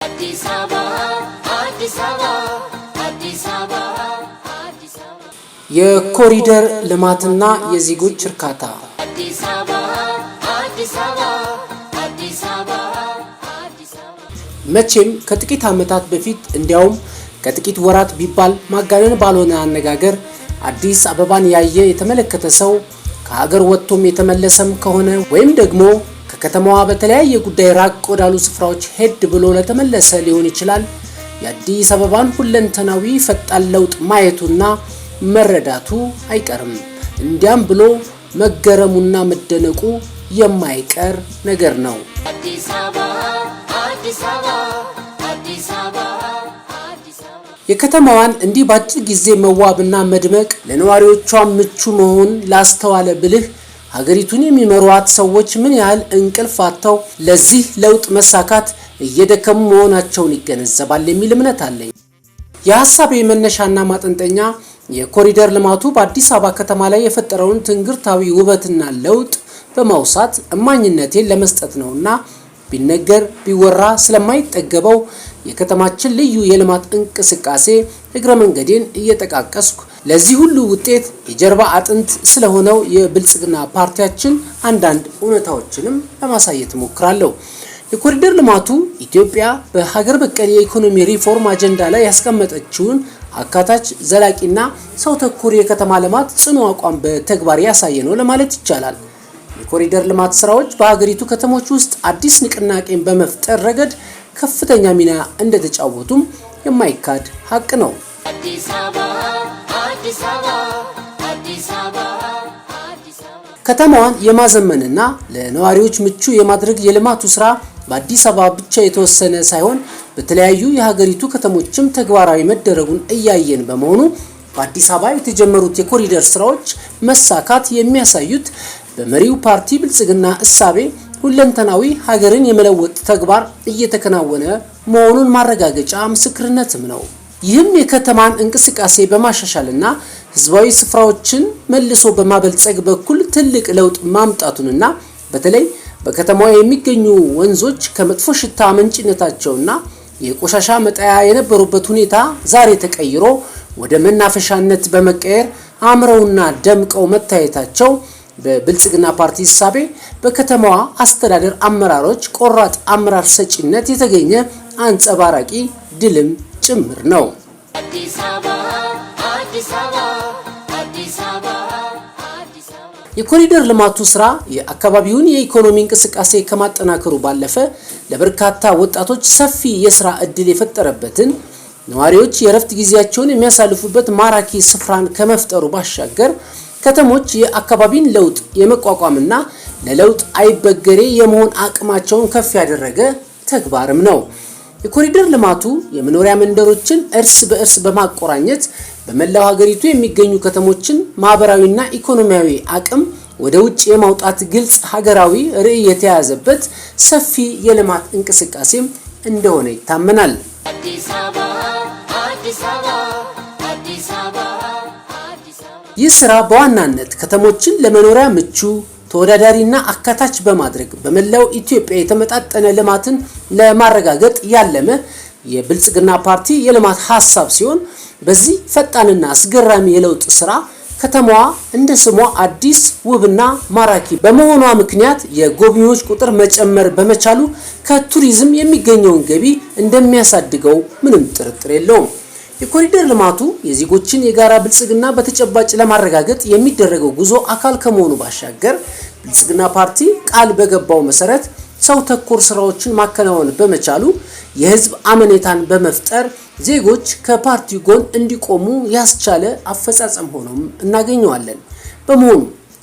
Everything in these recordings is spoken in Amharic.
አዲስ አበባ፣ አዲስ አበባ፣ አዲስ አበባ፣ አዲስ አበባ። የኮሪደር ልማትና የዜጎች እርካታ። አዲስ አበባ፣ አዲስ አበባ፣ አዲስ አበባ፣ አዲስ አበባ። መቼም ከጥቂት ዓመታት በፊት፣ እንዲያውም ከጥቂት ወራት ቢባል ማጋነን ባልሆነ አነጋገር፣ አዲስ አበባን ያየ የተመለከተ ሰው፣ ከሀገር ወጥቶም የተመለሰም ከሆነ ወይም ደግሞ ከከተማዋ በተለያየ ጉዳይ ራቅ ወዳሉ ስፍራዎች ሄድ ብሎ ለተመለሰ ሊሆን ይችላል፣ የአዲስ አበባን ሁለንተናዊ ፈጣን ለውጥ ማየቱና መረዳቱ አይቀርም። እንዲያም ብሎ መገረሙና መደነቁ የማይቀር ነገር ነው። አዲስ አበባ፣ አዲስ አበባ፣ አዲስ አበባ፣ አዲስ አበባ። የከተማዋን እንዲህ በአጭር ጊዜ መዋብና መድመቅ፣ ለነዋሪዎቿ ምቹ መሆን ላስተዋለ ብልህ ሀገሪቱን የሚመሯት ሰዎች ምን ያህል እንቅልፍ አጥተው ለዚህ ለውጥ መሳካት እየደከሙ መሆናቸውን ይገነዘባል የሚል እምነት አለኝ። የሀሳቤ መነሻና ማጠንጠኛ የኮሪደር ልማቱ በአዲስ አበባ ከተማ ላይ የፈጠረውን ትንግርታዊ ውበትና ለውጥ በማውሳት እማኝነቴን ለመስጠት ነውና ቢነገር ቢወራ ስለማይጠገበው የከተማችን ልዩ የልማት እንቅስቃሴ እግረ መንገዴን እየጠቃቀስኩ ለዚህ ሁሉ ውጤት የጀርባ አጥንት ስለሆነው የብልጽግና ፓርቲያችን አንዳንድ እውነታዎችንም ለማሳየት እሞክራለሁ። የኮሪደር ልማቱ ኢትዮጵያ በሀገር በቀል የኢኮኖሚ ሪፎርም አጀንዳ ላይ ያስቀመጠችውን አካታች፣ ዘላቂና ሰው ተኮር የከተማ ልማት ጽኑ አቋም በተግባር ያሳየ ነው ለማለት ይቻላል። የኮሪደር ልማት ስራዎች በሀገሪቱ ከተሞች ውስጥ አዲስ ንቅናቄን በመፍጠር ረገድ ከፍተኛ ሚና እንደተጫወቱም የማይካድ ሀቅ ነው። አዲስ አበባ፣ አዲስ አበባ፣ አዲስ አበባ፣ አዲስ አበባ። ከተማዋን የማዘመንና ለነዋሪዎች ምቹ የማድረግ የልማቱ ስራ በአዲስ አበባ ብቻ የተወሰነ ሳይሆን በተለያዩ የሀገሪቱ ከተሞችም ተግባራዊ መደረጉን እያየን በመሆኑ በአዲስ አበባ የተጀመሩት የኮሪደር ስራዎች መሳካት የሚያሳዩት በመሪው ፓርቲ ብልጽግና እሳቤ ሁለንተናዊ ሀገርን የመለወጥ ተግባር እየተከናወነ መሆኑን ማረጋገጫ ምስክርነትም ነው። ይህም የከተማን እንቅስቃሴ በማሻሻልና ህዝባዊ ስፍራዎችን መልሶ በማበልጸግ በኩል ትልቅ ለውጥ ማምጣቱንና በተለይ በከተማዋ የሚገኙ ወንዞች ከመጥፎ ሽታ መንጭነታቸውና የቆሻሻ መጣያ የነበሩበት ሁኔታ ዛሬ ተቀይሮ ወደ መናፈሻነት በመቀየር አምረውና ደምቀው መታየታቸው በብልጽግና ፓርቲ እሳቤ በከተማዋ አስተዳደር አመራሮች ቆራጥ አመራር ሰጪነት የተገኘ አንጸባራቂ ድልም ጭምር ነው። አዲስ አበባ፣ አዲስ አበባ፣ አዲስ አበባ፣ አዲስ አበባ። የኮሪደር ልማቱ ስራ የአካባቢውን የኢኮኖሚ እንቅስቃሴ ከማጠናከሩ ባለፈ ለበርካታ ወጣቶች ሰፊ የስራ ዕድል የፈጠረበትን፣ ነዋሪዎች የእረፍት ጊዜያቸውን የሚያሳልፉበት ማራኪ ስፍራን ከመፍጠሩ ባሻገር ከተሞች የአካባቢን ለውጥ የመቋቋምና ለለውጥ አይበገሬ የመሆን አቅማቸውን ከፍ ያደረገ ተግባርም ነው። የኮሪደር ልማቱ የመኖሪያ መንደሮችን እርስ በእርስ በማቆራኘት በመላው ሀገሪቱ የሚገኙ ከተሞችን ማህበራዊና ኢኮኖሚያዊ አቅም ወደ ውጭ የማውጣት ግልጽ ሀገራዊ ራዕይ የተያዘበት ሰፊ የልማት እንቅስቃሴም እንደሆነ ይታመናል። አዲስ አበባ፣ አዲስ አበባ፣ አዲስ አበባ፣ አዲስ አበባ። ይህ ስራ በዋናነት ከተሞችን ለመኖሪያ ምቹ፣ ተወዳዳሪና አካታች በማድረግ በመላው ኢትዮጵያ የተመጣጠነ ልማትን ለማረጋገጥ ያለመ የብልጽግና ፓርቲ የልማት ሀሳብ ሲሆን በዚህ ፈጣንና አስገራሚ የለውጥ ስራ ከተማዋ እንደ ስሟ አዲስ፣ ውብና ማራኪ በመሆኗ ምክንያት የጎብኚዎች ቁጥር መጨመር በመቻሉ ከቱሪዝም የሚገኘውን ገቢ እንደሚያሳድገው ምንም ጥርጥር የለውም። የኮሪደር ልማቱ የዜጎችን የጋራ ብልጽግና በተጨባጭ ለማረጋገጥ የሚደረገው ጉዞ አካል ከመሆኑ ባሻገር ብልጽግና ፓርቲ ቃል በገባው መሰረት ሰው ተኮር ስራዎችን ማከናወን በመቻሉ የሕዝብ አመኔታን በመፍጠር ዜጎች ከፓርቲው ጎን እንዲቆሙ ያስቻለ አፈጻጸም ሆኖም እናገኘዋለን። በመሆኑ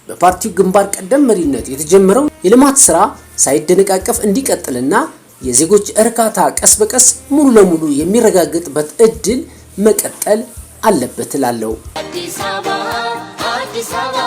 በፓርቲው ግንባር ቀደም መሪነት የተጀመረው የልማት ስራ ሳይደነቃቀፍ እንዲቀጥልና የዜጎች እርካታ ቀስ በቀስ ሙሉ ለሙሉ የሚረጋገጥበት እድል መቀጠል አለበት እላለሁ። አዲስ አበባ፣ አዲስ አበባ፣